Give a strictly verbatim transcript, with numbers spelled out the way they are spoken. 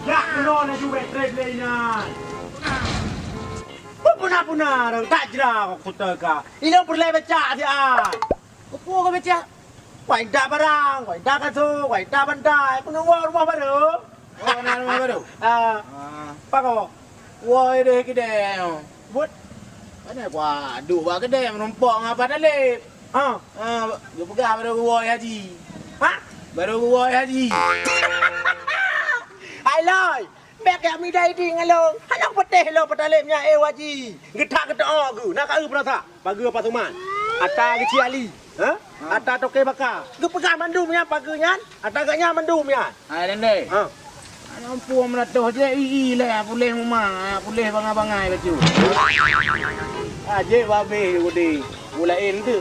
Jak keunoe laju bèk trép lé inan. Peue puna-puna rhot, tak jra kok kuteuk ka. Ilôn peureulèe baca siat. Peue ka baca? Wai dak barang, wai dak kasô, wai dak bantai. Peununggu rumoh barô. Oh, na rumoh barô? Ah. Ah. Pakon? Woi deh keudè. Buet. Pane kuat duek bak keudè meurumpok ngon Abah Taleb. Ha. Ha, geupeugah barô geuwoe haji. Ha? Barô geuwoe haji. Hai lôi, bèk kajak midai di ngon lôn. Hana kupeuteh lôn Abah Taleb nyan, eh, Haji. Geutak geutoe geu, na ka eu peurasa. Pageue Pak Suman. Ata Geuchik Ali. Ha? Ha. Ata Toke Baka. Geupeugah mandum nyan pageue nyan. Ata geuh nyan mandum nyan. Hai, Lendei. Ha. Aneuk empu meuratoh jih, i, i, lé, puléh muma, puléh bangai-bangai bacut. Ah, jeuet babeh udeh. Bulaén tu.